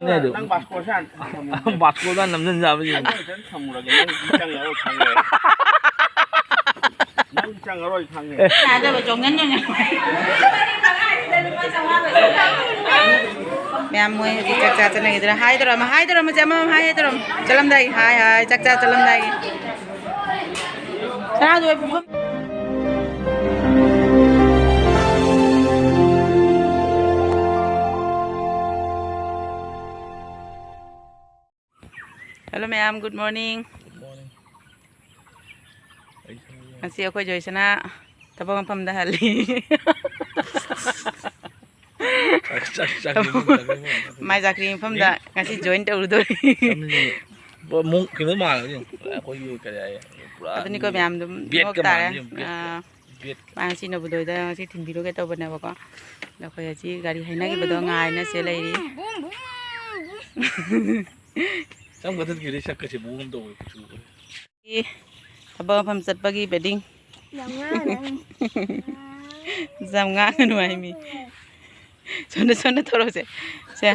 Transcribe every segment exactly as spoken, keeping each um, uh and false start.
ꯅꯪ ꯕꯥꯁꯀꯣꯁꯦ ꯍꯥꯟꯅ ꯊꯝꯃꯨ꯫ ꯕꯥꯁꯀꯣꯗ ꯅꯝꯖꯟ ꯆꯥꯕꯁꯤꯡ꯫ ꯑꯩ ꯐꯖꯅ ꯊꯝꯃꯨꯔꯒꯦ꯫ ꯅꯪ ꯆꯪꯉꯔꯣꯏ ꯈꯪꯉꯦ꯫ ꯅꯪ ꯆꯪꯉꯔꯣꯏ ꯈꯪꯉꯦ꯫ ꯌꯥꯗꯕ ꯆꯣꯡꯖꯟ ꯆꯣꯡꯖꯟ꯫ ꯃꯌꯥꯝ ꯃꯣꯏ ꯍꯧꯖꯤꯛ ꯆꯥꯛ ꯆꯥ ꯆꯠꯅꯈꯤꯗꯣꯏꯔꯥ? ꯍꯥꯏ ꯇꯧꯔꯝꯃ, ꯍꯥꯏ ꯇꯧꯔꯝꯃꯁꯦ, ꯑꯃꯃꯝ ꯍꯥꯏ ꯇꯧꯔꯝꯃ꯫ ꯆꯠꯂꯝꯗꯥꯏꯒꯤ ꯍꯥꯏ, ꯍꯥꯏ, ꯆꯥꯛ ꯆꯥ ꯆꯠꯂꯝꯗꯥꯏꯒꯤ꯫ ꯁꯅꯥꯗꯣ ꯑꯩ ꯄꯨꯈꯝ-, Hello ꯃꯌꯥꯝ, good morning꯫ Good morning꯫ ꯉꯁꯤ ꯑꯩꯈꯣꯏ ꯖꯣꯏꯁꯅꯥ ꯊꯕꯛ ꯃꯐꯝꯗ ꯍꯜꯂꯤ꯫ ꯆꯥꯛ, ꯆꯥꯛ, ꯆꯥꯛ ꯃꯐꯝ, ꯆꯥꯛ ꯃꯐꯝ꯫ ꯃꯥꯏ ꯆꯥꯛꯀꯤ ꯃꯐꯝꯗ ꯃꯤ ꯉꯁꯤ join ꯇꯧꯔꯨꯗꯣꯔꯤ꯫ ꯁꯝꯁꯤ ꯄꯨꯔꯥ ꯃꯨꯛ ꯀꯩꯅꯣ ꯃꯥꯜꯂꯦ ꯍꯧꯖꯤꯛ꯫ ꯑꯩꯈꯣꯏꯒꯤ ꯀꯔꯤ ꯍꯥꯏ? ꯄꯨꯔꯥ ꯑꯗꯨꯅꯤꯀꯣ ꯃꯌꯥꯝ ꯑꯗꯨꯝ ꯕꯦꯠꯀ ꯅꯣꯛ ꯇꯥꯔꯦ꯫ ꯃꯥꯜꯂꯦ ꯌꯦꯡꯉꯨ, ꯕꯦꯠꯀ꯫ ꯑꯥ, ꯕꯦꯠꯀ꯫ ꯃꯥ ꯉꯁꯤ ꯅꯕꯣꯗꯣꯏꯗ ꯉꯁꯤ ꯊꯤꯟꯕꯤꯔꯨꯒꯦ ꯇꯧꯕꯅꯦꯕꯀꯣ꯫ ꯑꯗꯣ ꯑꯩꯈꯣꯏ ꯍꯧꯖꯤꯛ ꯒꯥꯔꯤ ꯍꯥꯏꯅꯈꯤꯕꯗꯣ ꯉꯥꯏꯅ ꯆꯦ ꯂꯩꯔꯤ꯫ ꯁꯝ ꯀꯛꯊꯠꯈꯤꯕꯗꯩ ꯁꯛꯀꯁꯦ ꯃꯑꯣꯡ ꯑꯃ ꯇꯧꯋꯦ ꯀꯨꯆꯨꯒ꯫ ꯊꯕꯛ ꯃꯐꯝ ꯆꯠꯄꯒꯤ bedding꯫ ꯌꯥꯝ ꯉꯥꯡꯉꯦ ꯅꯪ꯫ ꯌꯥꯝ ꯉꯥꯡꯒꯅꯨ ꯍꯥꯏꯃꯤ꯫ ꯁꯣꯝꯗ, ꯁꯣꯝꯗ ꯊꯣꯔꯛꯑꯣꯁꯦ꯫ ꯁꯦ꯫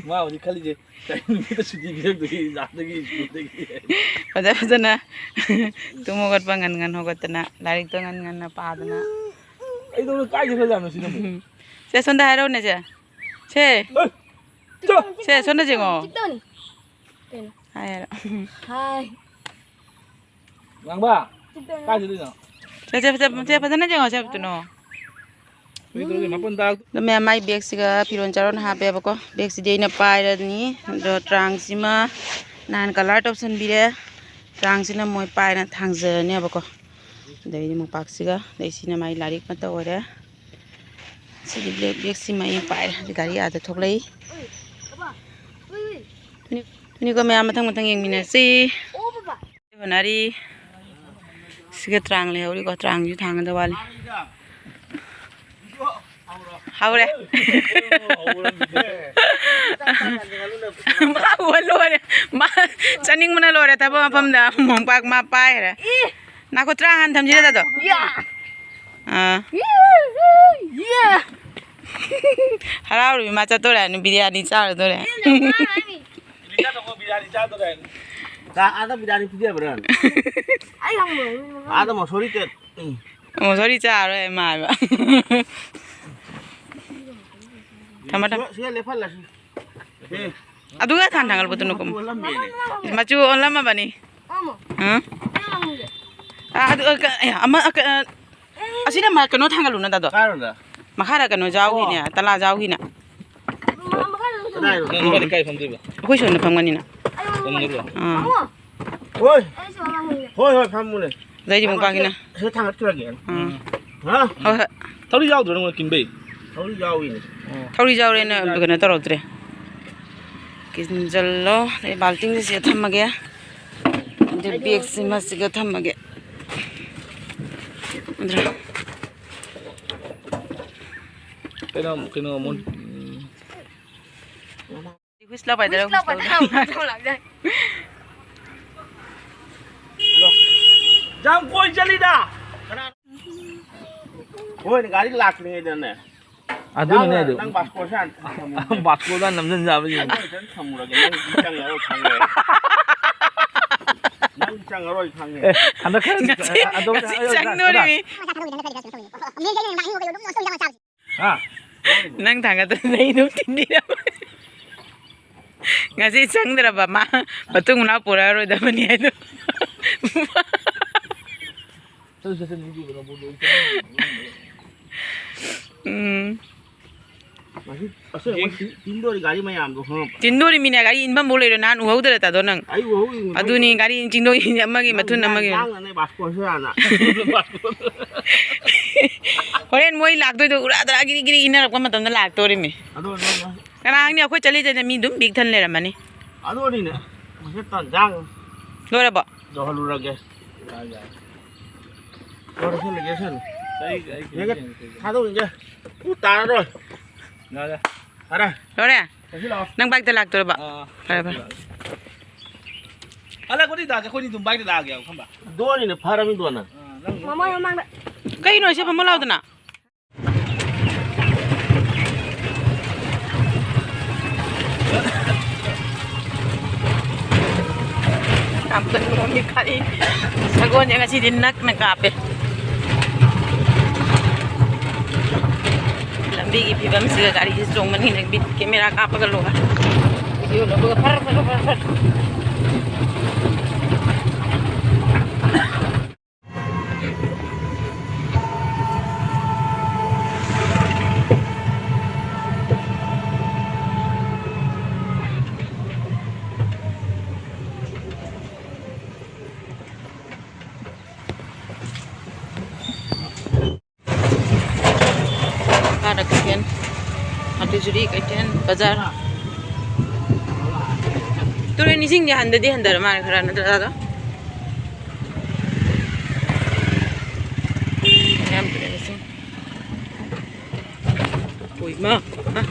ꯃꯥꯕꯨꯗꯤ ꯈꯜꯂꯤꯁꯦ, ꯀꯔꯤ ꯅꯨꯃꯤꯠꯇ ꯁꯨꯇꯤ ꯄꯤꯔꯛꯇꯣꯏꯒꯦ ꯑꯦꯛꯖꯥꯝꯗꯒꯤ, ꯁ꯭ꯀꯨꯜꯗꯒꯤ? ꯐꯖ ꯐꯖꯅ ꯇꯨꯝ ꯍꯧꯒꯠꯄ ꯉꯟ ꯉꯟ ꯍꯧꯒꯠꯇꯅ, ꯂꯥꯏꯔꯤꯛꯇꯣ ꯉꯟ ꯉꯟꯅ ꯄꯥꯗꯅ꯫ ꯑꯩꯗꯣ ꯀꯥꯏ ꯆꯠꯈ꯭ꯔꯖꯥꯠꯅꯣ ꯁꯤꯅ ꯑꯃꯨꯛ? ꯁꯦ, ꯁꯣꯝꯗ ꯍꯥꯏꯔꯛꯎꯅꯦ, ꯁꯦ꯫ ꯁꯦ꯫ ꯍꯩ! ꯁꯦ, ꯁꯣꯝꯗ ꯌꯦꯡꯉꯣ꯫ ꯆꯤꯛꯇꯧꯅꯤ꯫ ꯀꯩꯅꯣ? ꯍꯥꯏ ꯍꯥꯏꯔꯣ꯫ ꯍꯥꯏ꯫ ꯉꯥꯡꯕ, ꯀꯥꯏ ꯆꯠꯂꯤꯅꯣ? ꯁꯦ, ꯁꯦ, ꯁꯦ, ꯁꯦ, ꯐꯖꯅ ꯌꯦꯡꯉꯣ, ꯁꯦ, ꯀꯩꯅꯣ? ꯀꯔꯤ ꯇꯧꯔꯒꯦ? ꯃꯥꯄꯟ ꯇꯥ-, ꯑꯗꯣ ꯃꯌꯥꯝ ꯃꯥꯏ ꯕꯦꯒꯁꯤꯒ ꯐꯤꯔꯣꯜ ꯆꯥꯔꯣꯟ ꯍꯥꯞꯄꯦꯕꯀꯣ꯫ ꯕꯦꯒꯁꯤꯗꯤ ꯑꯩꯅ ꯄꯥꯏꯔꯅꯤ꯫ ꯑꯗꯣ ꯇ꯭ꯔꯥꯡꯁꯤꯃ ꯅꯍꯥꯟ colour ꯇꯧꯁꯟꯕꯤꯔꯦ꯫ ꯇ꯭ꯔꯥꯡꯁꯤꯅ ꯃꯣꯏ ꯄꯥꯏꯔ ꯊꯥꯡꯖꯔꯅꯦꯕꯀꯣ꯫ ꯑꯗꯩꯗꯤ ꯃꯣꯝꯄꯥꯛꯁꯤꯒ, ꯑꯗꯩ ꯁꯤꯅ ꯃꯥꯏ ꯂꯥꯏꯔꯤꯛ ꯃꯇꯧ ꯑꯣꯏꯔꯦ꯫ ꯁꯤꯗꯤ black ꯕꯦꯒꯁꯤꯃ ꯑꯩꯅ ꯄꯥꯏꯔꯦ꯫ ꯑꯗꯩ ꯒꯥꯔꯤ ꯑꯥꯗ ꯊꯣꯛꯂꯛꯏ꯫ ꯇꯨꯅꯤꯀꯣ ꯃꯌꯥꯝ ꯃꯊꯪ ꯃꯊꯪ ꯌꯦꯡꯃꯤꯟꯅꯁꯤ꯫ ꯍꯣꯠꯅꯔꯤ꯫ ꯁꯤꯒ ꯇ꯭ꯔꯥꯡ ꯂꯩꯍꯧꯔꯤꯀꯣ, ꯇ꯭ꯔꯥꯡꯁꯨ ꯊꯥꯡꯒꯗꯕ ꯋꯥꯠꯂꯤ꯫ ꯍꯧꯔꯦ꯫ ꯃꯥ ꯎꯕ ꯂꯣꯏꯔꯦ꯫ ꯃꯥ ꯆꯠꯅꯤꯡꯕꯅ ꯂꯣꯏꯔꯦ ꯊꯕꯛ ꯃꯐꯝꯗ꯫ ꯃꯣꯝꯄꯥꯛ ꯃꯥ ꯄꯥꯏꯈ꯭ꯔꯦ꯫ ꯅꯥꯈꯣ ꯇ꯭ꯔꯥꯡ ꯍꯥꯟꯅ ꯊꯝꯁꯤꯔ ꯑꯗꯣ? ꯑꯥ꯫ ꯍꯔꯥꯎꯔꯤꯕ ꯃꯥ ꯆꯠꯇꯣꯔꯦ ꯍꯥꯏꯅ ꯕꯤꯔꯌꯥꯅꯤ ꯆꯥꯔꯨꯗꯣꯔꯦ꯫ ꯏꯂꯤꯖꯥ ꯊꯣꯛꯄ ꯕꯤꯔꯌꯥꯅꯤ ꯆꯥꯗꯣꯔꯦ ꯍꯥꯏꯅ꯫ ꯀꯥ-, ꯑꯥꯗ ꯕꯤꯔꯌꯥꯅꯤ ꯄꯤꯖꯕ꯭ꯔꯥ? ꯑꯩ ꯍꯪꯉꯣꯏ꯫ ꯑꯥꯗ ꯃꯁꯣꯔꯤ ꯇꯦꯠ-, ꯎꯝ꯫ ꯃꯁꯣꯔꯤ ꯆꯥꯔꯣꯏ ꯃꯥ ꯍꯥꯏꯕ꯫ ꯊꯝꯃꯣ, ꯊꯝꯃꯣ꯫ ꯁꯤꯗ, ꯁꯤꯗ ꯂꯦꯞꯍꯜꯂꯁꯤ꯫ ꯑꯦ꯫ ꯑꯗꯨꯒ ꯊꯥꯟ ꯊꯥꯡꯒꯠꯂꯛꯄꯗꯨꯅ ꯀꯨꯝ-, ꯃꯆꯨ ꯑꯣꯜꯂꯝꯃꯕꯅꯤ꯫ ꯑꯃ꯫ ꯍꯥ? ꯑꯩ ꯍꯪꯉꯣꯏꯒꯦ꯫ ꯑꯥ, ꯑꯗꯨ, ꯑ, ꯀ-, ꯑꯦ, ꯑꯃ, ꯑ, ꯀ-, ꯑ, ꯑꯁꯤꯗ ꯃ-, ꯀꯩꯅꯣ ꯊꯥꯡꯒꯠꯂꯨꯅ, ꯗꯥꯗꯣ꯫ ꯀꯥꯏꯔꯣꯝꯗ? ꯃꯈꯥꯗ ꯀꯩꯅꯣ ꯌꯥꯎꯈꯤꯅꯦ, ꯑꯣ꯫ ꯇꯂꯥ ꯌꯥꯎꯈꯤꯅꯦ꯫ ꯃ-, ꯃꯈꯥꯗ ꯑꯗꯨꯝ ꯊꯝꯃꯣ꯫ ꯀꯗꯥꯏꯗꯣ? ꯅꯪ ꯅꯕꯥꯅꯤ ꯀꯥꯏ ꯐꯝꯗꯣꯏꯕ? ꯑꯩꯈꯣꯏ ꯁꯣꯝꯗ ꯐꯝꯒꯅꯤꯅ꯫ ꯑꯩ ꯍꯪꯉꯣꯏꯒꯦ꯫ ꯐꯝꯒꯗ꯭ꯔꯣ? ꯑꯥ꯫ ꯍꯪꯉꯣ꯫ ꯍꯣꯏ꯫ ꯑꯩꯁꯨ ꯑꯃ ꯍꯪꯒꯦ꯫ ꯍꯣꯏ, ꯍꯣꯏ, ꯐꯝꯃꯨꯅꯦ꯫ ꯑꯗꯩꯗꯤ ꯑꯃꯨꯛ ꯀꯥꯈꯤꯅ꯫ ꯁꯤꯗ ꯊꯥꯡꯒꯠꯈ꯭ꯔꯒꯦ꯫ ꯎꯝ꯫ ꯍꯥ? ꯍꯣꯏ, ꯍꯣꯏ꯫ ꯊꯧꯔꯤ ꯌꯥꯎꯗ꯭ꯔꯣ ꯅꯉꯣꯟꯗ ꯀꯤꯟꯕꯩ? ꯊꯧꯔꯤ ꯌꯥꯎꯏꯅꯦ꯫ ꯊꯧꯔꯤ ꯌꯥꯎꯔꯦꯅ ꯀꯩꯅꯣ ꯇꯧꯔꯛꯇ꯭ꯔꯦ꯫ ꯀꯤꯟꯖꯜꯂꯣ꯫ ꯑꯗꯩ ꯕꯥꯜꯇꯤꯟꯁꯦ ꯁꯤꯗ ꯊꯝꯃꯒꯦ꯫ ꯑꯗꯩ ꯕꯦꯒꯁꯤ ꯃꯁꯤꯒ ꯊꯝꯃꯒꯦ꯫ ꯑꯗꯨꯅ ꯀꯩꯅꯣ, ꯀꯩꯅꯣ, ꯃꯣꯟ-, ꯎꯝ꯫ ꯍꯨꯏꯁ ꯂꯥꯎ ꯄꯥꯏꯗꯔ ꯍꯨꯏꯁ ꯂꯥꯎ ꯄꯥꯏꯗꯔ ꯍꯨꯏꯁ ꯂꯥꯎ ꯂꯥꯎ ꯂꯥꯎ꯫ ꯌꯥꯝ ꯀꯣꯏ ꯆꯠꯂꯤꯗ꯫ ꯍꯣꯏꯅꯦ, ꯒꯥꯔꯤ ꯂꯥꯛꯇ꯭ꯔꯤꯉꯩꯗꯅꯦ꯫ ꯑꯗꯨꯅꯅꯦ ꯌꯥꯎꯔꯣꯏ, ꯑꯗꯨ꯫ ꯅꯪ ꯕꯥꯁꯀꯣꯁꯦ ꯍꯥꯟꯅ ꯊꯝꯃꯨ꯫ ꯕꯥꯁꯀꯣꯗ ꯅꯝꯖꯟ ꯌꯥꯕ ꯌꯦꯡꯉꯨ꯫ ꯅꯪ ꯊꯝꯃꯨꯔꯒꯦ, ꯅꯪ ꯆꯪꯉꯔꯣꯏ ꯈꯪꯉꯦ꯫ ꯅꯪ ꯆꯪꯉꯔꯣꯏ ꯈꯪꯉꯦ꯫ ꯑꯦ, ꯍꯟꯗꯛ ꯈꯔ ꯉꯁꯤ, ꯑꯗꯣ, ꯉꯁꯤ ꯑꯗꯣ, ꯆꯪꯗꯣꯔꯤꯃꯤ꯫ ꯍꯥ? ꯅꯪ ꯊꯥꯡꯒꯠꯇꯅ ꯑꯩ ꯑꯗꯨꯝ ꯊꯤꯟꯕꯤꯔꯝꯃꯦ꯫ ꯉꯁꯤ ꯆꯪꯗ꯭ꯔꯕ ꯃꯥ ꯃꯇꯨꯡ ꯃꯅꯥꯎ ꯄꯨꯔꯛꯑꯔꯣꯏꯗꯕꯅꯤ ꯍꯥꯏꯗꯣ꯫ ꯎꯝ꯫ ꯃꯁꯤ ꯑꯁꯦꯡꯕ ꯇꯤꯟꯗꯣꯔꯤ ꯒꯥꯔꯤ ꯃꯌꯥꯝꯗꯣ ꯈꯪꯉꯕ? ꯇꯤꯟꯗꯣꯔꯤ ꯃꯤꯅ ꯒꯥꯔꯤ ꯏꯟꯐꯝꯐꯥꯎ ꯂꯩꯔꯣꯏ꯫ ꯅꯍꯥꯟ ꯎꯍꯧꯗ꯭ꯔꯦ ꯇꯥꯗꯣ ꯅꯪ꯫ ꯑꯩ ꯎꯍꯧꯏ꯫ ꯑꯗꯨꯅꯤ, ꯒꯥꯔꯤ ꯆꯤꯡꯗꯣꯛꯏ ꯑꯃꯒꯤ ꯃꯊꯨꯟ ꯑꯃꯒꯤ꯫ ꯍꯣꯔꯦꯟ ꯃꯣꯏ ꯂꯥꯛꯇꯣꯏꯗꯣ ꯎꯔꯥ ꯗ꯭ꯔꯥ ꯒꯤꯔꯤ ꯒꯤꯔꯤ ꯏꯟꯅꯔꯛꯄ ꯃꯇꯝꯗ ꯂꯥꯛꯇꯣꯔꯤꯃꯤ꯫ ꯑꯗꯣ, ꯑꯗꯣ, ꯑꯗꯣ꯫ ꯀꯅꯥ ꯈꯪꯅꯤ, ꯑꯩꯈꯣꯏ ꯆꯠꯂꯤꯗꯅ ꯃꯤ ꯑꯗꯨꯝ ꯄꯤꯛ ꯊꯟ ꯂꯩꯔꯝꯃꯅꯤ꯫ ꯑꯗꯨꯅꯤꯅꯦ꯫ ꯃꯁꯤ ꯇꯟꯖꯥꯡ ꯂꯣꯏꯔꯕꯣ? ꯌꯧꯍꯜꯂꯨꯔꯒꯦ꯫ ꯌꯥꯏ, ꯌꯥꯏ꯫ ꯂꯣꯏꯔꯦ, ꯁꯦꯝꯃꯒꯦ, ꯁꯦꯝꯃꯦ꯫ ꯑꯩ, ꯑꯩ ꯌꯦꯡꯒꯦ, ꯌꯦꯡꯒꯦ, ꯌꯦꯡꯒꯦ꯫ ꯊꯥꯗꯣꯛꯑꯣ, ꯌꯦꯡꯒꯦ꯫ ꯎ, ꯇꯥꯔꯔꯣꯏ꯫ ꯌꯥꯔꯦ꯫ ꯐꯔꯦ꯫ ꯂꯣꯏꯔꯦ? ꯉꯁꯤ ꯂꯥꯛꯑꯣ꯫ ꯅꯪ ꯕꯥꯏꯛꯇ ꯂꯥꯛꯇꯣꯏꯔꯕ? ꯑꯥ, ꯐꯔꯦ, ꯐꯔꯦ꯫ ꯂꯥꯛꯑꯣ꯫ ꯍꯜꯂꯛꯄꯗꯤ ꯗꯥꯁꯦ ꯑꯩꯈꯣꯏꯅꯤ ꯑꯗꯨꯝ ꯕꯥꯏꯛꯇ ꯂꯥꯛꯑꯒꯦꯕ, ꯈꯪꯕ꯭ꯔꯥ? ꯗꯣꯅꯤꯅ ꯐꯔꯃꯤ, ꯗꯣꯅ꯫ ꯑꯥ, ꯅꯪ ꯃꯃꯥ ꯃꯃꯥꯡꯗ꯫ ꯀꯩꯅꯣ, ꯁꯤ ꯐꯝꯃ ꯂꯥꯎꯗꯅ꯫ ꯌꯥꯝ ꯀꯟꯕ ꯃꯤ ꯈꯥꯛꯏ꯫ ꯁꯒꯣꯜꯁꯦ ꯉꯁꯤꯗꯤ ꯅꯛꯅ ꯀꯥꯞꯄꯦ꯫ ꯂꯝꯕꯤꯒꯤ ꯐꯤꯕꯝꯁꯤꯒ ꯒꯥꯔꯤꯁꯦ ꯆꯣꯡꯕꯅꯤꯅ ꯕꯤꯠ ꯀꯦꯃꯦꯔꯥ ꯀꯥꯞꯄꯒ ꯂꯣꯏꯔꯦ꯫ ꯚꯤꯗꯤꯑꯣ ꯂꯧꯕꯒ ꯐꯔ ꯐꯔ ꯐꯔ ꯐꯔ꯫ ꯃꯈꯥꯗ ꯀꯩꯊꯦꯜ, ꯃꯟꯇ꯭ꯔꯤ ꯖꯨꯔꯤ ꯀꯩꯊꯦꯜ ꯕꯖꯥꯔ꯫ ꯇꯨꯔꯦꯟ ꯏꯁꯤꯡꯗꯤ ꯍꯟꯗꯗꯤ ꯍꯟꯊꯔ ꯃꯥꯜꯂꯦ ꯈꯔ, ꯅꯠꯇ꯭ꯔꯥ ꯇꯥꯗꯣ? ꯃꯌꯥꯝ ꯇꯨꯔꯦꯟ ꯏꯁꯤꯡ꯫ ꯎꯏ, ꯃꯥ, ꯃꯥ꯫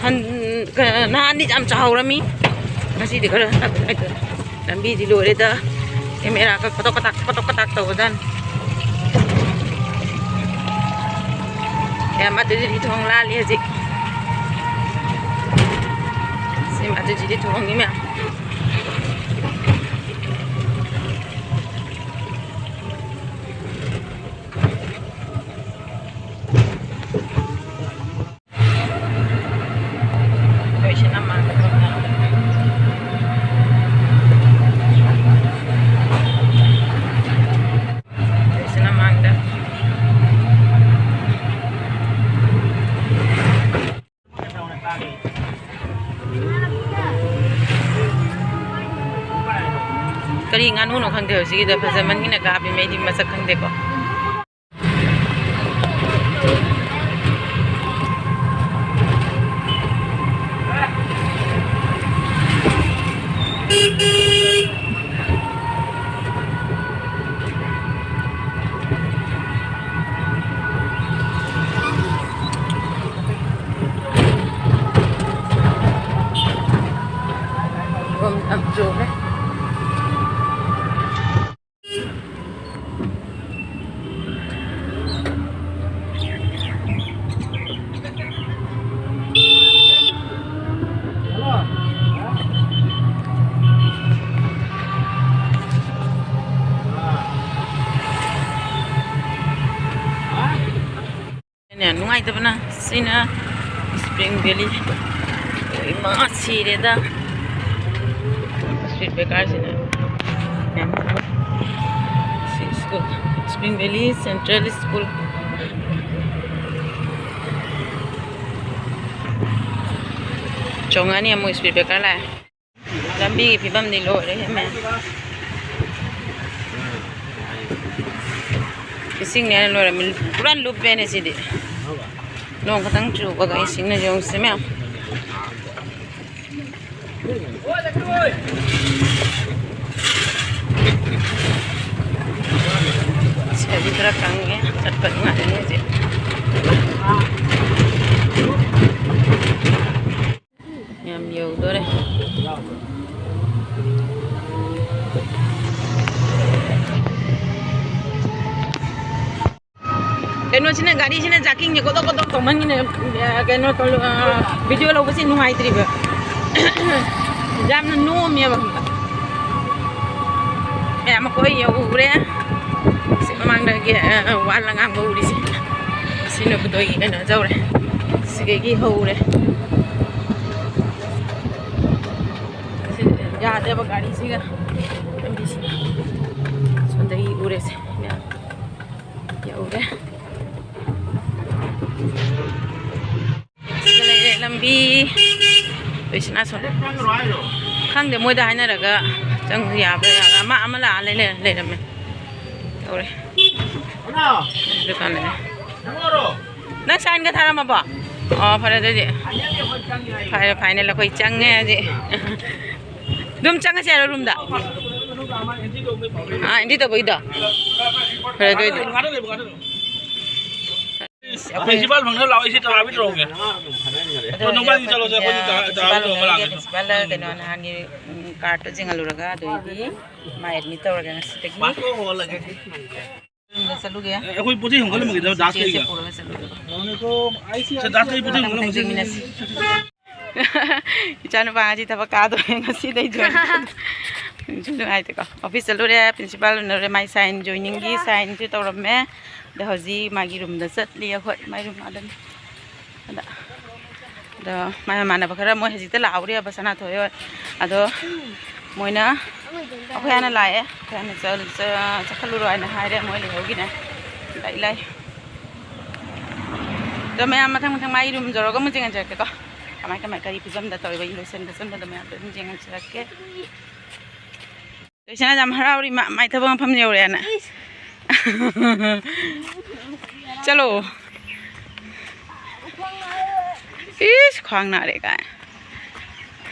ꯍꯟ-, ꯀ-, ꯅꯍꯥꯟꯗꯤ ꯌꯥꯝ ꯆꯥꯍꯧꯔꯝꯃꯤ, ꯉꯁꯤꯗꯤ ꯈꯔ ꯍꯟꯊꯕ ꯍꯥꯏꯇꯥꯔꯦ꯫ ꯂꯝꯕꯤꯗꯤ ꯂꯣꯏꯔꯦꯗ, ꯀꯦꯃꯦꯔꯥꯒ ꯀꯇꯣꯛ ꯀꯇꯥꯛ, ꯀꯇꯣꯛ ꯀꯇꯥꯛ ꯇꯧꯕꯗꯅꯤ꯫ ꯌꯥꯝ ꯑꯗꯨꯗꯤ ꯊꯣꯡ ꯂꯥꯜꯂꯤ ꯍꯧꯖꯤꯛ꯫ ꯁꯤ ꯑꯗꯨꯗꯤ ꯊꯣꯡꯉꯤ ꯃꯌꯥꯝ꯫ ꯀꯔꯤ ꯉꯥꯅꯨꯅꯣ ꯈꯪꯗꯦ, ꯍꯧꯖꯤꯛꯀꯤꯗ ꯐꯖꯃꯟꯒꯤꯅ ꯀꯥꯞꯄꯤ, ꯃꯩꯗꯤ ꯃꯁꯛ ꯈꯪꯗꯦꯀꯣ꯫ ꯌꯥꯝ ꯌꯥꯝ ꯆꯣꯡꯉꯦ꯫ ꯂꯩꯇꯕꯅ ꯁꯤꯅ Spring Valley꯫ ꯏꯃꯥ ꯁꯤꯔꯦꯗ꯫ Speed breaker ꯁꯤꯅ ꯌꯥꯝ ꯁꯤ school, Spring Valley Central School꯫ ꯆꯣꯡꯉꯅꯤ ꯑꯃꯨꯛ speed breaker ꯂꯥꯛꯑꯦ꯫ ꯂꯝꯕꯤꯒꯤ ꯐꯤꯕꯝꯗꯤ ꯂꯣꯏꯔꯦꯍꯦ ꯃꯌꯥꯝ꯫ ꯏꯁꯤꯡꯅꯦꯅ ꯂꯣꯏꯔꯝꯃꯤ꯫ ꯄꯨꯔꯥ ꯂꯨꯞꯄꯦꯅꯦ ꯁꯤꯗꯤ꯫ ꯅꯣꯡ ꯈꯛꯇꯪ ꯆꯨꯕꯒ ꯏꯁꯤꯡꯅ ꯌꯦꯡꯉꯨꯁꯦ ꯃꯌꯥꯝ꯫ ꯁꯤꯗꯗꯤ ꯈꯔ ꯀꯪꯉꯦ, ꯆꯠꯄ ꯅꯨꯡꯉꯥꯏꯔꯅꯤ ꯍꯧꯖꯤꯛ꯫ ꯌꯥꯝ ꯌꯧꯗꯣꯔꯦ꯫ ꯀꯩꯅꯣꯁꯤꯅ, ꯒꯥꯔꯤꯁꯤꯅ ꯖꯥꯀꯤꯡꯁꯦ ꯀꯣꯗꯣꯛ ꯀꯣꯗꯣꯛ ꯇꯧꯃꯟꯒꯤꯅ, ꯑ, ꯀꯩꯅꯣ ꯇꯧ-, ꯑ, video ꯂꯧꯕꯁꯦ ꯅꯨꯡꯉꯥꯏꯇ꯭ꯔꯤꯕ꯫ ꯌꯥꯝꯅ ꯅꯣꯝꯃꯦꯕ꯫ ꯑꯦ, ꯃꯈꯣꯏ ꯌꯧꯔꯦ꯫ ꯁꯤ ꯃꯃꯥꯡꯗꯒꯤ, ꯑ, ꯋꯥ ꯂꯉꯥꯡꯕ ꯎꯔꯤꯁꯦ꯫ ꯁꯤꯅ ꯕꯨꯗꯣꯏꯒꯤ ꯀꯩꯅꯣ ꯇꯧꯔꯦ꯫ ꯁꯤꯗꯒꯤ ꯍꯧꯔꯦ꯫ ꯁꯤ ꯌꯥꯗꯦꯕ ꯒꯥꯔꯤꯁꯤꯒ ꯂꯝꯕꯤꯁꯤꯒ꯫ ꯁꯣꯝꯗꯒꯤ ꯎꯔꯦꯁꯦ ꯃꯌꯥꯝ꯫ ꯌꯧꯔꯦ꯫ ꯁꯤꯗ ꯂꯩꯔꯦ ꯂꯝꯕꯤ꯫ ꯂꯣꯏꯁꯤꯅ ꯁꯣꯝ-, ꯈꯪꯗꯦ, ꯃꯣꯏꯗ ꯍꯥꯏꯅꯔꯒ ꯆꯪꯕ ꯌꯥꯕ꯭ꯔꯥ, ꯌꯥꯕ꯭ꯔꯥ? ꯑꯃ, ꯑꯃ ꯂꯥꯛꯑ ꯂꯩ-, ꯂꯩ-, ꯂꯩꯔꯝꯃꯦ꯫ ꯇꯧꯔꯦ꯫ ꯗꯨꯀꯥꯟ ꯂꯩꯔꯦ꯫ ꯅꯪ ꯁꯥꯏꯟꯒ ꯊꯥꯔꯝꯃꯕꯣ? ꯑꯣ, ꯐꯔꯦ ꯑꯗꯨꯗꯤ꯫ ꯐꯔꯦ, final ꯑꯩꯈꯣꯏ ꯆꯪꯉꯦ ꯍꯧꯖꯤꯛ꯫ ꯑꯗꯨꯝ ꯆꯪꯉꯁꯦ ꯍꯥꯏꯔꯣ roomꯗ? ꯑꯥ, entry ꯇꯧꯕꯩꯗꯣ? ꯐꯔꯦ ꯑꯗꯨ ꯑꯣꯏꯗꯤ꯫ Principal ꯐꯪꯅꯕ ꯂꯥꯛꯑꯣ, ꯑꯩꯁꯦ ꯇꯔꯥ ꯄꯤꯗ꯭ꯔꯣꯒꯦ꯫ ꯑꯗꯣ ꯅꯣꯡꯃꯥꯏꯖꯤꯡ ꯆꯠꯂꯣꯁꯦ, ꯑꯩꯈꯣꯏꯗꯤ ꯇꯔꯥ, ꯇꯔꯥ ꯄꯤꯗ꯭ꯔꯣ ꯑꯃ ꯂꯥꯛꯑꯒꯦ꯫ Principal ꯀꯩꯅꯣ ꯅꯍꯥꯟꯒꯤ, ꯎꯝ, cardꯇꯣ ꯌꯦꯡꯍꯜꯂꯨꯔꯒ ꯑꯗꯨꯑꯣꯏꯗꯤ ꯃꯥ admit ꯇꯧꯔꯒꯦ ꯉꯁꯤꯗꯒꯤ꯫ ꯌꯨꯝꯗ ꯆꯠꯂꯨꯒꯦ꯫ ꯑꯦ, ꯑꯩꯈꯣꯏ ꯄꯣꯠ ꯆꯩ ꯍꯣꯡꯒꯠꯂꯝꯃꯒꯦ, ꯗꯥꯁ ꯆꯦꯁꯦ ꯀꯩꯒ꯫ ꯄꯨꯔꯒ ꯆꯠꯂꯨꯒꯦ꯫ ꯏꯆꯥꯅꯨꯄꯥ ꯉꯁꯤ ꯊꯕꯛ ꯀꯥꯗꯣꯔꯦ ꯉꯁꯤꯗꯩ join꯫ ꯅꯨꯡꯁꯨ ꯅꯨꯡꯉꯥꯏꯇꯦꯀꯣ꯫ Office ꯆꯠꯂꯨꯔꯦ, principal ꯎꯅꯔꯨꯔꯦ, ꯃꯥꯏ sign, joiningꯒꯤ signꯁꯨ ꯇꯧꯔꯝꯃꯦ꯫ ꯑꯗꯣ ꯍꯧꯖꯤꯛ ꯃꯥꯒꯤ ꯔꯨꯝꯗ ꯆꯠꯂꯤ ꯑꯩꯈꯣꯏ, ꯃꯥꯏ ꯔꯨꯝ ꯑꯗꯨꯝ꯫ ꯑꯗ, ꯑꯗꯣ ꯃꯥꯏ ꯃꯃꯥꯟꯅꯕ ꯈꯔ ꯃꯣꯏ ꯍꯧꯖꯤꯛꯇ ꯂꯥꯛꯍꯧꯔꯤꯑꯕ ꯁꯅꯥꯊꯣꯏ ꯍꯣꯏ꯫ ꯑꯗꯣ ꯃꯣꯏꯅ ꯑꯩꯈꯣꯏ ꯍꯥꯟꯅ ꯂꯥꯛꯑꯦ, ꯑꯩꯈꯣꯏ ꯍꯥꯟꯅ ꯆꯠ-, ꯆꯠ-, ꯆꯠꯈꯠꯂꯨꯔꯣ ꯍꯥꯏꯅ ꯍꯥꯏꯔꯦ, ꯃꯣꯏ ꯂꯩꯍꯧꯈꯤꯅꯦ꯫ ꯂꯥꯛꯏ, ꯂꯥꯛꯏ꯫ ꯑꯗꯣ ꯃꯌꯥꯝ ꯃꯊꯪ ꯃꯊꯪ ꯃꯥꯒꯤ ꯔꯨꯝ ꯌꯧꯔꯒ ꯑꯃꯨꯛ ꯌꯦꯡꯍꯟꯖꯔꯛꯀꯦꯀꯣ꯫ ꯀꯃꯥꯏ ꯀꯃꯥꯏ ꯀꯔꯤ ꯐꯤꯕꯝꯗ ꯇꯧꯔꯤꯕ ꯂꯣꯏꯁꯟ ꯈꯣꯠꯆꯟꯕꯗꯣ ꯃꯌꯥꯝꯗꯣ ꯑꯗꯨꯝ ꯌꯦꯡꯍꯟꯖꯔꯛꯀꯦ꯫ ꯂꯣꯏꯁꯅꯥ ꯌꯥꯝ ꯍꯔꯥꯎꯔꯤ, ꯃꯥ-, ꯃꯥꯏ ꯊꯕꯛ ꯃꯐꯝ ꯌꯧꯔꯦꯅ꯫ ꯏꯁ꯫ ꯆꯠꯂꯣ꯫ ꯏꯁ, ꯈ꯭ꯋꯥꯡ ꯅꯥꯔꯦ ꯀꯥꯏ꯫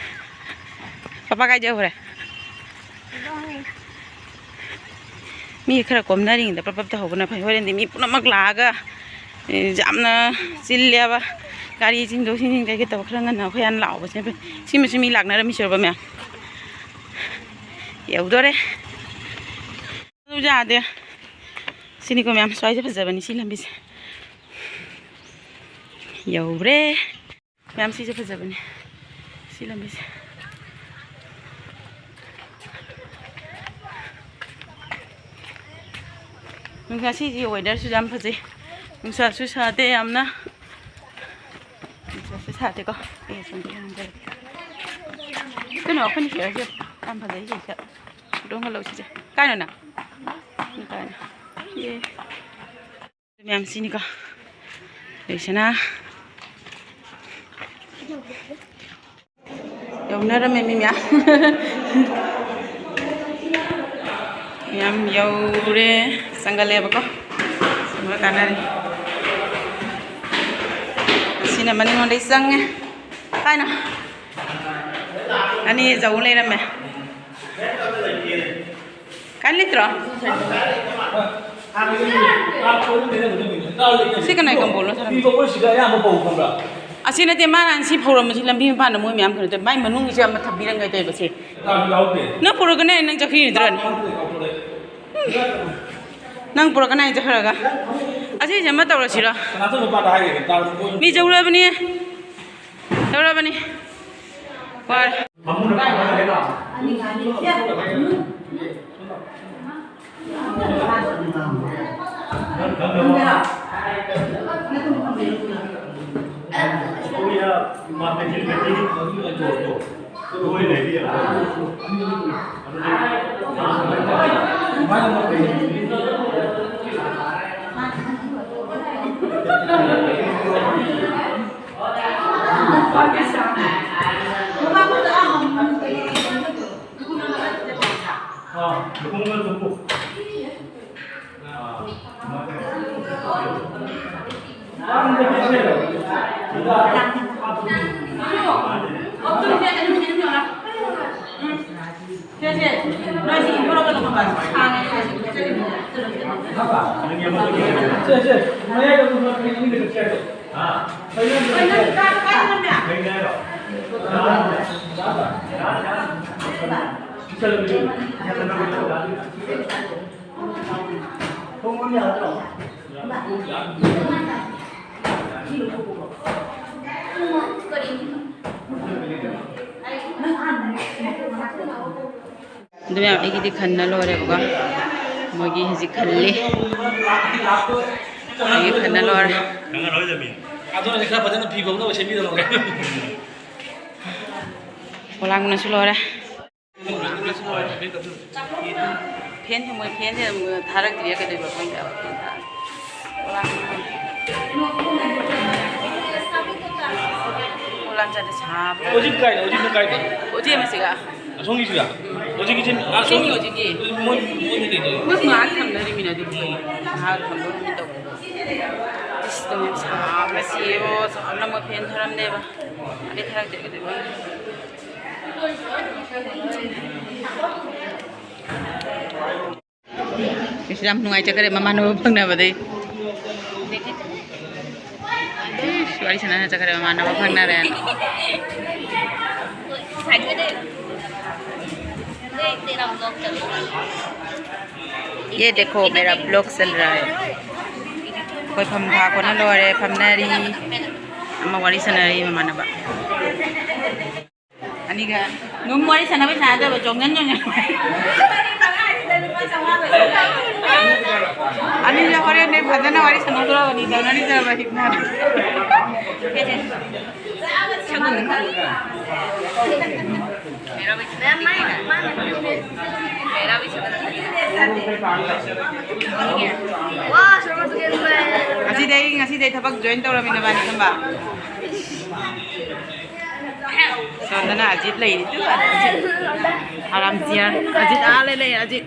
ꯄꯄꯥ ꯀꯥꯏ ꯆꯠꯈ꯭ꯔꯦ? ꯃꯤ ꯈꯔ ꯀꯣꯝꯅꯔꯤꯉꯩꯗ ꯄꯞ ꯄꯞ ꯇꯧꯍꯧꯕꯅ ꯐꯩ꯫ ꯍꯣꯔꯦꯟꯗꯤ ꯃꯤ ꯄꯨꯝꯅꯃꯛ ꯂꯥꯛꯑꯒ, ꯑꯦ, ꯌꯥꯝꯅ ꯆꯤꯜꯂꯦꯕ꯫ ꯒꯥꯔꯤ ꯆꯤꯟꯗꯣꯛ ꯆꯤꯟꯁꯤꯟ ꯀꯩꯀꯩ ꯇꯧꯕ ꯈꯔ ꯉꯟꯅ ꯑꯩꯈꯣꯏ ꯍꯥꯟꯅ ꯂꯥꯛꯍꯧꯕꯁꯤꯅ ꯐꯩ꯫ ꯁꯤꯃꯁꯨ ꯃꯤ ꯂꯥꯛꯅꯔꯝꯃꯤ ꯁꯣꯔꯕ ꯃꯌꯥꯝ꯫ ꯌꯧꯗꯣꯔꯦ꯫ ꯑꯗꯨ ꯌꯥꯗꯦ꯫ ꯁꯤꯅꯤꯀꯣ ꯃꯌꯥꯝ, ꯁ꯭ꯋꯥꯏꯁꯦ ꯐꯖꯕꯅꯤ ꯁꯤ ꯂꯝꯕꯤꯁꯦ꯫ ꯌꯧꯔꯦ꯫ ꯃꯌꯥꯝ ꯁꯤꯁꯦ ꯐꯖꯕꯅꯦ꯫ ꯁꯤ ꯂꯝꯕꯤꯁꯦ꯫ ꯉꯁꯤꯁꯤ weatherꯁꯨ ꯌꯥꯝ ꯐꯖꯩ꯫ ꯅꯨꯡꯁꯥꯁꯨ ꯁꯥꯗꯦ ꯌꯥꯝꯅ꯫ ꯅꯨꯡꯁꯥꯁꯨ ꯁꯥꯗꯦꯀꯣ꯫ ꯑꯩ ꯑꯁꯣꯝꯗ ꯌꯦꯡꯖꯔꯛꯀꯦ꯫ ꯀꯩꯅꯣ ꯑꯩꯈꯣꯏꯅ ꯁꯤꯗ ꯌꯥꯝ ꯐꯖꯩ ꯁꯤꯁꯦ꯫ ꯐꯣꯇꯣ ꯑꯃ ꯂꯧꯁꯤꯁꯦ꯫ ꯀꯥꯏꯅꯣ ꯅꯪ? ꯀꯥꯏꯅꯣ? ꯑꯦ꯫ ꯃꯌꯥꯝ ꯁꯤꯅꯤꯀꯣ꯫ ꯂꯩꯁꯅꯥ꯫ ꯌꯧꯅꯔꯝꯃꯦ ꯃꯤ ꯃꯌꯥꯝ꯫ ꯃꯌꯥꯝ ꯌꯧꯔꯦ꯫ ꯆꯪꯒꯠꯂꯦꯕꯀꯣ꯫ ꯆꯪꯕ ꯀꯥꯟꯅꯔꯦ꯫ ꯑꯁꯤꯅ ꯃꯅꯤꯡꯂꯣꯝꯗꯩ ꯆꯪꯉꯦ꯫ ꯀꯥꯏꯅ? ꯑꯅꯤ ꯌꯧ ꯂꯩꯔꯝꯃꯦ꯫ ꯀꯥꯏ ꯂꯩꯇ꯭ꯔꯣ? ꯁꯤ ꯀꯅꯥꯏ ꯀꯝꯕꯣꯜꯅꯣ ꯊꯥꯔꯝꯃꯤꯁꯦ? ꯑꯁꯤ ꯅꯠꯇꯦ, ꯃꯥꯅ ꯁꯤ ꯐꯧꯔꯝꯕꯁꯤ ꯂꯝꯕꯤ ꯃꯄꯥꯟꯗ ꯃꯣꯏ ꯃꯌꯥꯝ ꯀꯩꯅꯣ ꯇꯧꯋꯦ꯫ ꯃꯥꯏ ꯃꯅꯨꯡꯒꯤꯁꯦ ꯑꯃ ꯊꯝꯕꯤꯔꯝꯒꯦ ꯇꯧꯕ ꯁꯤ꯫ ꯅꯪ ꯄꯨꯔꯛꯀꯅꯤ ꯍꯥꯏ ꯅꯪ ꯆꯠꯈꯤꯗ꯭ꯔꯅꯦ? ꯅꯪ ꯄꯨꯔꯛꯀꯅꯤ ꯍꯥꯏ ꯆꯠꯈ꯭ꯔꯒ꯫ ꯑꯁꯤꯁꯦ ꯑꯃ ꯇꯧꯔꯁꯤꯔꯣ? ꯃꯤ ꯌꯧꯔꯛꯑꯕꯅꯤ꯫ ꯌꯧꯔꯛꯑꯕꯅꯤ꯫ ꯋꯥꯔꯦ꯫ ꯑꯗꯨ ꯃꯌꯥꯝ ꯑꯩꯒꯤꯗꯤ ꯈꯟꯅ ꯂꯣꯏꯔꯦꯕꯀꯣ꯫ ꯃꯣꯏꯒꯤ ꯍꯧꯖꯤꯛ ꯈꯜꯂꯤ꯫ ꯑꯩꯒꯤ ꯈꯟꯅ ꯂꯣꯏꯔꯦ꯫ ꯑꯗꯨꯅ ꯈꯔ ꯐꯖꯅ ꯐꯤ ꯐꯧꯅꯕ ꯁꯦꯝꯕꯤꯔꯝꯃꯣ꯫ ꯄꯣꯂꯥꯡꯅꯁꯨ ꯂꯣꯏꯔꯦ꯫ ꯐꯦꯟꯁꯦ ꯃꯣꯏ ꯐꯦꯟꯁꯦ ꯊꯥꯔꯛꯇ꯭ꯔꯤꯔꯥ ꯀꯩꯗꯧꯕ ꯈꯪꯗꯦꯕ꯫ ꯄꯣꯂꯥꯡ ꯆꯠꯂꯦ ꯁꯥꯕꯅ꯫ ꯍꯧꯖꯤꯛ ꯀꯥꯏꯗ? ꯍꯧꯖꯤꯛꯅ ꯀꯥꯏꯗ? ꯍꯧꯖꯤꯛ ꯑꯃꯁꯤꯒ꯫ ꯑꯁꯣꯝꯒꯤꯁꯤꯒ? ꯍꯧꯖꯤꯛꯀꯤꯁꯤ, ꯑꯥ, ꯁꯤꯅꯤ ꯍꯧꯖꯤꯛꯀꯤ꯫ ꯃꯣꯏ, ꯃꯣꯏꯗꯤ ꯀꯩꯗꯧꯔꯤ? ꯃꯣꯏ ꯉꯥꯏꯍꯥꯛ ꯊꯝꯅꯔꯤꯃꯤꯅ ꯑꯗꯨꯕꯨ ꯀꯩꯅꯣ? ꯉꯥꯏꯍꯥꯛ ꯊꯝꯕ ꯑꯃ ꯇꯧꯕ꯫ ꯏꯁ, ꯁꯥꯕꯅ ꯁꯤꯔꯦꯕꯣ꯫ ꯁꯥꯕꯅ ꯃꯣꯏ ꯐꯦꯟ ꯊꯥꯔꯝꯅꯦꯕ꯫ ꯑꯗꯩ ꯊꯥꯔꯛꯇꯦ ꯀꯩꯗꯧꯕ? ꯏꯁ, ꯌꯥꯝ ꯅꯨꯡꯉꯥꯏꯖꯈ꯭ꯔꯦ ꯃꯃꯥꯟꯅꯕ ꯐꯪꯅꯕꯗꯩ꯫ ꯏꯁ, ꯋꯥꯔꯤ ꯁꯥꯟꯅ ꯆꯠꯈ꯭ꯔꯦ ꯃꯃꯥꯟꯅꯕ ꯐꯪꯅꯔꯦꯅ꯫ ये देखो, मेरा vlog चल रहा है। ꯑꯩꯈꯣꯏ ꯐꯝ ꯊꯥ ꯈꯣꯠꯅ ꯂꯣꯏꯔꯦ, ꯐꯝꯅꯔꯤ꯫ ꯑꯃ ꯋꯥꯔꯤ ꯁꯥꯟꯅꯔꯤ ꯃꯃꯥꯟꯅꯕ꯫ ꯑꯅꯤꯒ ꯑꯗꯨꯝ ꯋꯥꯔꯤ ꯁꯥꯟꯅꯕꯩ ꯁꯥꯟꯅꯗꯕ, ꯆꯣꯡꯖꯟ ꯆꯣꯡꯖꯟ꯫ ꯑꯅꯤꯁꯦ ꯍꯣꯔꯦꯟꯅꯦ ꯐꯖꯅ ꯋꯥꯔꯤ ꯁꯥꯟꯅꯗꯣꯔꯕꯅꯤ, ꯇꯧꯅꯔꯤꯗꯕ ꯍꯤꯞꯅ꯫ ꯉꯁꯤꯗꯩ, ꯉꯁꯤꯗꯩ ꯊꯕꯛ join ꯇꯧꯔꯃꯤꯅ ꯕꯥꯅꯤ ꯈꯟꯕ꯫ ꯁꯣꯝꯗꯅ ꯑꯖꯤꯠ ꯂꯩꯔꯤ, ꯑꯖꯤꯠ꯫ ꯑꯔꯥꯝ ꯆꯤꯌꯔ꯫ ꯑꯖꯤꯠ ꯑꯥ ꯂꯩ, ꯂꯩ, ꯑꯖꯤꯠ꯫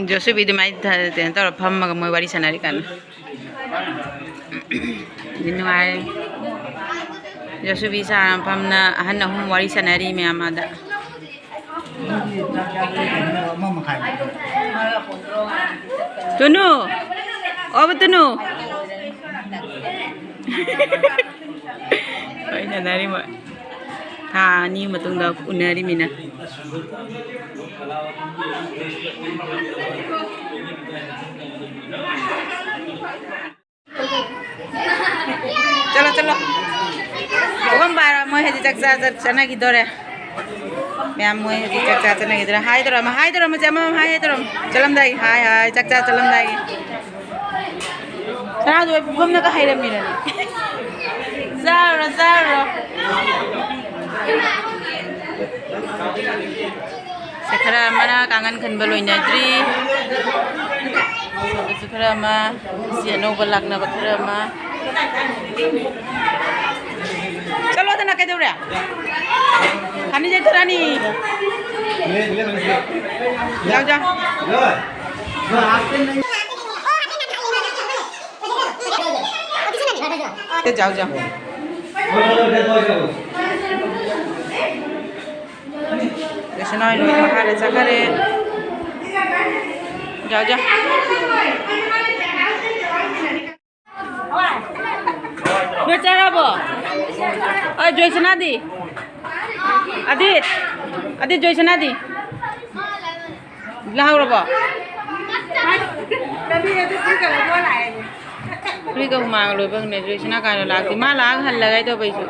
ꯖꯣꯁꯨꯕꯤ ꯑꯗꯨꯃꯥꯏꯅ ꯊ-, ꯀꯩꯅꯣ ꯇꯧꯔ ꯐꯝꯃꯒ ꯃꯣꯏ ꯋꯥꯔꯤ ꯁꯥꯟꯅꯔꯤ ꯀꯥꯟꯗ꯫ ꯅꯨꯡꯉꯥꯏ꯫ ꯖꯣꯁꯨꯕꯤ ꯁꯥꯔ ꯐꯝꯅ ꯑꯍꯟ ꯑꯍꯨꯝ ꯋꯥꯔꯤ ꯁꯥꯟꯅꯔꯤ ꯃꯌꯥꯝ ꯑꯥꯗ꯫ ꯇꯨꯅꯨ! ꯑꯣꯕ ꯇꯨꯅꯨ! ꯍꯣꯏ, ꯁꯥꯟꯅꯔꯤ ꯃꯣꯏ꯫ ꯊꯥ ꯑꯅꯤ ꯃꯇꯨꯡꯗ ꯎꯅꯔꯤꯃꯤꯅ꯫ ꯆꯠꯂꯣ, ꯆꯠꯂꯣ꯫ ꯄꯨꯈꯝ ꯄꯥꯏꯔꯣ, ꯃꯣꯏ ꯍꯧꯖꯤꯛ ꯆꯥꯛ ꯆꯥ ꯆꯠ-, ꯆꯠꯅꯈꯤꯗꯣꯔꯦ꯫ ꯃꯌꯥꯝ ꯃꯣꯏ ꯍꯧꯖꯤꯛ ꯆꯥꯛ ꯆꯥ ꯆꯠꯅꯈꯤꯗꯣꯔꯦ꯫ ꯍꯥꯏ ꯇꯧꯔꯝꯃꯣ, ꯍꯥꯏ ꯇꯧꯔꯝꯃꯣ, ꯆꯦ ꯑꯃꯃꯝ ꯍꯥꯏ ꯇꯧꯔꯝꯃꯣ꯫ ꯆꯠꯂꯝꯗꯥꯏꯒꯤ ꯍꯥꯏ, ꯍꯥꯏ, ꯆꯥꯛ ꯆꯥ ꯆꯠꯂꯝꯗꯥꯏꯒꯤ꯫ ꯁꯅꯥꯗꯣ ꯑꯩ ꯄꯨꯈꯝꯅꯒ ꯍꯩꯔꯝꯃꯤꯔꯅꯦ꯫ ꯆꯥꯔꯨꯔꯣ, ꯆꯥꯔꯨꯔꯣ꯫ ꯁꯦ, ꯈꯔ ꯑꯃꯅ ꯀꯥꯡꯈꯟ ꯈꯟꯕ ꯂꯣꯏꯅꯗ꯭ꯔꯤ꯫ ꯑꯗꯨꯁꯨ ꯈꯔ ꯑꯃ, ꯁꯤ ꯑꯅꯧꯕ ꯂꯥꯛꯅꯕ ꯈꯔ ꯑꯃ꯫ ꯆꯠꯂꯣꯗꯅ, ꯀꯩꯗꯧꯔꯦ? ꯈꯥꯅꯤ ꯆꯠꯊꯔꯅꯤ꯫ ꯌꯥꯎ, ꯌꯥꯎ꯫ ꯌꯥꯎ, ꯌꯥꯎ꯫ ꯂꯣꯏꯁꯅꯥꯏ ꯂꯣꯏ ꯃꯈꯥꯗ ꯆꯠꯈꯔꯦ꯫ ꯌꯥꯎ, ꯌꯥꯎ꯫ ꯅꯣꯏ ꯆꯥꯔꯕꯣ? ꯑ, ꯖꯣꯏꯁꯅꯥꯗꯤ? ꯑꯗꯤꯠ? ꯑꯗꯤꯠ, ꯖꯣꯏꯁꯅꯥꯗꯤ? ꯂꯥꯍꯧꯔꯕꯣ? ꯐꯨꯔꯤꯠꯀ ꯍꯨꯃꯥꯡꯒ ꯂꯣꯏꯕ ꯉꯝꯗꯦ꯫ ꯖꯣꯏꯁꯅꯥ ꯀꯥꯏꯅ ꯂꯥꯛꯇꯦ꯫ ꯃꯥ ꯂꯥꯛꯑꯒ ꯍꯜꯂꯒ ꯇꯧꯕ ꯑꯩꯁꯨ꯫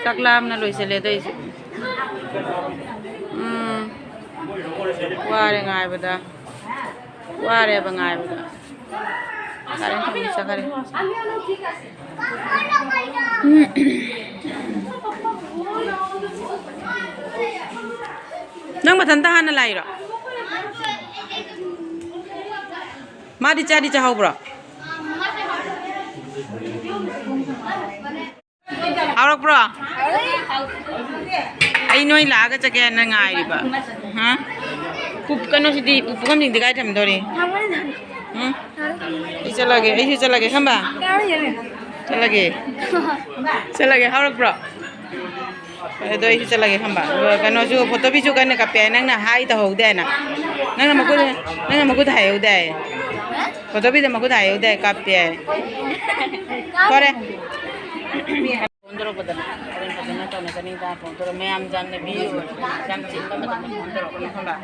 ꯆꯥꯛ ꯂꯥꯝꯅ ꯂꯣꯏꯁꯤꯜꯂꯦ ꯑꯗꯣ ꯑꯩꯁꯨ꯫ ꯎꯝ꯫ ꯋꯥꯔꯦ ꯉꯥꯏꯕꯗ꯫ ꯋꯥꯔꯦꯕ ꯉꯥꯏꯕꯗ꯫ ꯀꯥꯔꯦꯟ ꯊꯝꯕ ꯆꯠꯈ꯭ꯔꯦ꯫ ꯅꯪ ꯃꯊꯟꯇ ꯍꯥꯟꯅ ꯂꯥꯛꯏꯔꯣ? ꯃꯥꯗꯤ ꯆꯥꯗꯤ ꯆꯥꯍꯧꯕ꯭ꯔꯣ? ꯍꯥꯎꯔꯛꯄ꯭ꯔꯣ? ꯑꯩ ꯅꯣꯏ ꯂꯥꯛꯑꯒ ꯆꯠꯀꯦ ꯍꯥꯏꯅ ꯉꯥꯏꯔꯤꯕ꯫ ꯍꯥ? ꯄꯨꯞ-, ꯀꯩꯅꯣꯁꯤꯗꯤ, ꯄꯨ-, ꯄꯨꯈꯝꯁꯤꯡꯗꯤ ꯀꯥꯏ ꯊꯝꯗꯣꯔꯤ? ꯎꯝ? ꯑꯩ ꯆꯠꯂꯒꯦ, ꯑꯩꯁꯨ ꯆꯠꯂꯒꯦ, ꯈꯝꯕ? ꯆꯠꯂꯒꯦ꯫ ꯆꯠꯂꯒꯦ, ꯍꯥꯎꯔꯛꯄ꯭ꯔꯣ? ꯑꯗꯣ ꯑꯩꯁꯨ ꯆꯠꯂꯒꯦ, ꯈꯝꯕ꯫ ꯑꯗꯨꯒ ꯀꯩꯅꯣꯁꯨ, ꯐꯣꯇꯣꯕꯤꯁꯨ ꯀꯟꯅ ꯀꯥꯞꯄꯦ꯫ ꯅꯪꯅ ꯍꯥꯏ ꯇꯧꯍꯧꯗꯦ ꯍꯥꯏꯅ꯫ ꯅꯪꯅ ꯃꯈꯨꯠ, ꯅꯪꯅ ꯃꯈꯨꯠ ꯍꯥꯏꯍꯧꯗꯦ ꯍꯥꯏ꯫ ꯐꯣꯇꯣꯕꯤꯗ ꯃꯈꯨꯠ ꯍꯥꯏꯍꯧꯗꯦ ꯍꯥꯏ, ꯀꯥꯞꯄꯦ ꯍꯥꯏ꯫ ꯐꯔꯦ꯫ ꯐꯣꯟ ꯇꯧꯔꯛꯄꯗꯅꯦ, ꯍꯣꯔꯦꯟ ꯐꯖꯅ ꯇꯧꯅ ꯆꯠꯅꯤꯡ ꯇꯥ ꯐꯣꯟ ꯇꯧꯔꯛ-, ꯃꯌꯥꯝ ꯌꯥꯝꯅ ꯕꯤꯖꯤ ꯑꯣꯏ, ꯌꯥꯝ ꯆꯤꯟꯕ ꯃꯇꯝꯗ ꯐꯣꯟ ꯇꯧꯔꯛꯀꯅꯨ ꯈꯪꯕ꯭ꯔꯥ?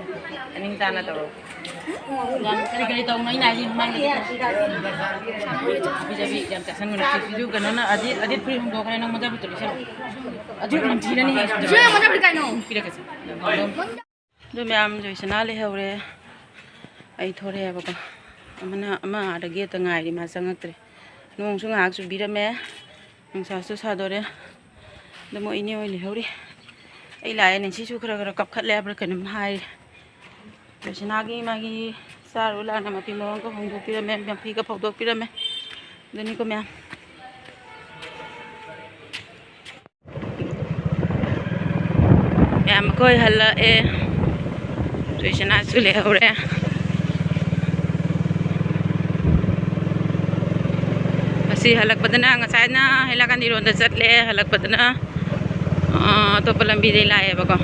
ꯆꯥꯅꯤꯡ ꯇꯥꯅ ꯇꯧꯔꯛꯑꯣ꯫ ꯌꯥꯝ ꯀꯔꯤ ꯀꯔꯤ ꯇꯧꯅꯣ ꯑꯩꯅ ꯍꯥꯏꯁꯦ ꯃꯃꯥꯡꯗ? ꯍꯥꯕꯤ ꯖꯥꯕꯤ ꯌꯥꯝ ꯆꯥꯁꯟꯒꯅꯨ꯫ ꯁꯤꯁꯨ ꯀꯩꯅꯣꯅ ꯑꯗꯤꯠ, ꯑꯗꯤꯠ ꯐꯨꯔꯤꯠ ꯍꯣꯡꯗꯣꯛꯈ꯭ꯔꯦ, ꯅꯪ ꯃꯣꯖꯥ ꯐꯨꯔꯤꯠꯇꯣ ꯂꯤꯠꯁꯜꯂꯣ꯫ ꯑꯗꯨ ꯅꯝꯊꯤꯔꯅꯤ꯫ ꯁꯤ ꯃꯣꯖꯥ ꯐꯨꯔꯤꯠ ꯀꯥꯏꯅꯣ? ꯄꯤꯔꯛꯀꯦꯁꯦ꯫ ꯑꯗꯨ ꯃꯌꯥꯝ ꯖꯣꯏꯁꯅꯥ ꯂꯩꯍꯧꯔꯦ, ꯑꯩ ꯊꯣꯔꯛꯑꯦꯕꯀꯣ꯫ ꯑꯃꯅ, ꯑꯃ ꯑꯥꯗ ꯒꯦꯠꯇ ꯉꯥꯏꯔꯤ, ꯃꯥ ꯆꯪꯉꯛꯇ꯭ꯔꯤ꯫ ꯅꯣꯡꯁꯨ ꯉꯥꯏꯍꯥꯛ ꯆꯨꯕꯤꯔꯝꯃꯦ, ꯅꯨꯡꯁꯥꯁꯨ ꯁꯥꯗꯣꯔꯦ꯫ ꯑꯗꯨ ꯃꯣꯏ ꯏꯅꯦ ꯍꯣꯏ ꯂꯩꯍꯧꯔꯤ꯫ ꯑꯩ ꯂꯥꯛꯑꯦ, ꯅꯦꯟꯁꯤꯁꯨ ꯈꯔ ꯈꯔ ꯀꯞꯈꯠꯂꯦ ꯍꯥꯏꯕ꯭ꯔꯥ ꯀꯩꯅꯣꯝ ꯍꯥꯏꯔꯤ꯫ ꯖꯣꯏꯁꯅꯥꯒꯤ ꯃꯥꯒꯤ ꯆꯥꯔꯨ ꯂꯥꯛꯅ ꯃꯐꯤ ꯃꯔꯣꯟꯒ ꯍꯣꯡꯗꯣꯛꯄꯤꯔꯝꯃꯦ, ꯃꯐꯤꯒ ꯐꯧꯗꯣꯛꯄꯤꯔꯝꯃꯦ꯫ ꯑꯗꯨꯅꯤꯀꯣ ꯃꯌꯥꯝ꯫ ꯃꯌꯥꯝ ꯑꯩꯈꯣꯏ ꯍꯜꯂꯛꯑꯦ꯫ ꯖꯣꯏꯁꯅꯥꯁꯨ ꯂꯩꯍꯧꯔꯦ꯫ ꯉꯁꯤ ꯍꯜꯂꯛꯄꯗꯅ, ꯉꯁꯥꯏꯅ ꯍꯩꯂꯥꯀꯥꯟꯗ ꯏꯔꯣꯟꯗ ꯆꯠꯂꯦ, ꯍꯜꯂꯛꯄꯗꯅ, ꯑ, ꯑꯇꯣꯞꯄ ꯂꯝꯕꯤꯗꯩ ꯂꯥꯛꯑꯦꯕꯀꯣ꯫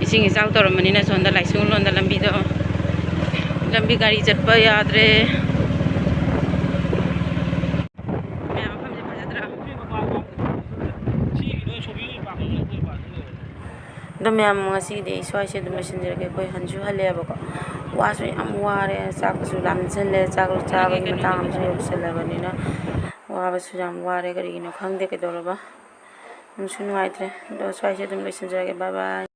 ꯏꯁꯤꯡ ꯏꯆꯥꯎ ꯇꯧꯔꯝꯕꯅꯤꯅ ꯁꯣꯝꯗ ꯂꯥꯏꯁꯣꯟ ꯂꯣꯝꯗ ꯂꯝꯕꯤꯗꯣ, ꯂꯝꯕꯤ ꯒꯥꯔꯤ ꯆꯠꯄ ꯌꯥꯗ꯭ꯔꯦ꯫ ꯃꯌꯥꯝ ꯃꯐꯝꯁꯦ ꯐꯖꯗ꯭ꯔꯥ? ꯑꯗꯣ ꯃꯌꯥꯝ, ꯉꯁꯤꯒꯤꯗꯤ ꯑꯩ ꯁ꯭ꯋꯥꯏꯁꯦ ꯑꯗꯨꯝ ꯂꯣꯏꯁꯤꯟꯖꯔꯒꯦ꯫ ꯑꯩꯈꯣꯏ ꯍꯟꯁꯨ ꯍꯜꯂꯛꯑꯦꯕꯀꯣ꯫ ꯋꯥꯁꯨ ꯌꯥꯝ ꯋꯥꯔꯦ, ꯆꯥꯛꯁꯨ ꯂꯥꯝꯁꯤꯜꯂꯦ, ꯆꯥꯛ ꯆꯥꯕꯒꯤ ꯃꯇꯥꯡ ꯑꯃꯁꯨ ꯌꯧꯁꯜꯂꯕꯅꯤꯅ ꯋꯥꯕꯁꯨ ꯌꯥꯝ ꯋꯥꯔꯦ꯫ ꯀꯔꯤꯒꯤꯅꯣ ꯈꯪꯗꯦ ꯀꯩꯗꯧꯔꯕ, ꯅꯨꯡꯁꯨ ꯅꯨꯡꯉꯥꯏꯇ꯭ꯔꯦ꯫ ꯑꯗꯣ ꯁ꯭ꯋꯥꯏꯁꯦ ꯑꯗꯨꯝ ꯂꯣꯏꯁꯤꯟꯖꯔꯒꯦ꯫ ꯕꯥꯏ ꯕꯥꯏ꯫